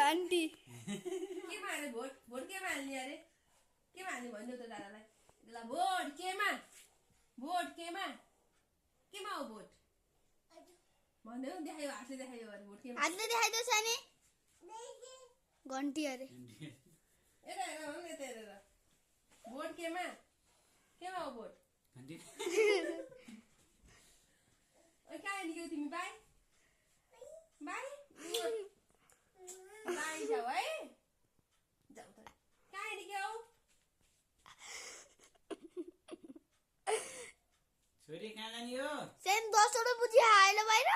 घन्टी केमा हाल्ने भोट भोट केमा हाल्ने अरे केमा हाल्ने भन्नु त दादालाई ल भोट केमा केमा हो भोट भन्नु देखायो हातले देखायो अरे भोट केमा हातले देखाइदो सानी घन्टी अरे हेर हेर हो नि त हेरेर भोट केमा हो भोट घन्टी ओइ कहाँ निक्यौ तिमी बाई जाऊ है जाऊ त कहाँ निक्यौ छोरी कहाँ जाने हो सेम 10 वटा बुझी हाल्यो बाहिर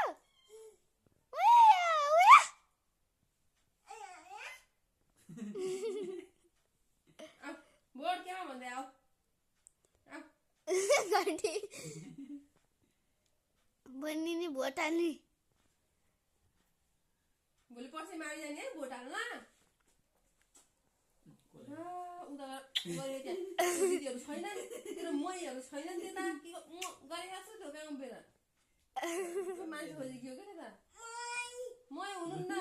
भोट केमा भन्दै आऊ घन्टी बन्नी नि भोट हाल्ने भोलि पर्सि मावि जाने है भोट हाल्न उता गऱ्यो त्यहाँ दिदीहरू छैनन् तेरो मैहरू छैनन् त्यता के गरेका छु त्यो कहाँ बेर मान्छे खोजिक्यो क्या त्यता मै हुनुहुन्न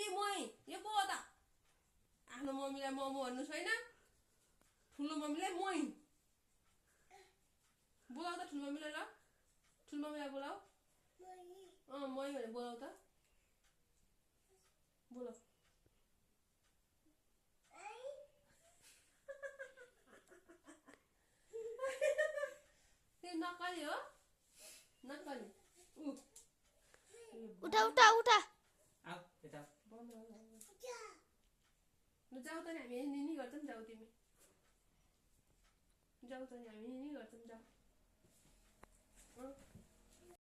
ए मै यो को हो त आफ्नो मम्मीलाई मोमो भन्नु छैन ठुलो मम्मीलाई मै बोलाऊ त ठुलो मम्मीलाई ल ठुलो मम्मीलाई बोलाऊ मै भनेर बोलाऊ त बोलाऊ त्यो नक्कली हो नक्कली उठा आऊ यता जाऊ त नि हामी निनी गर्छौँ जाऊ तिमी जाऊ त नि हामी निनी गर्छौँ जाऊ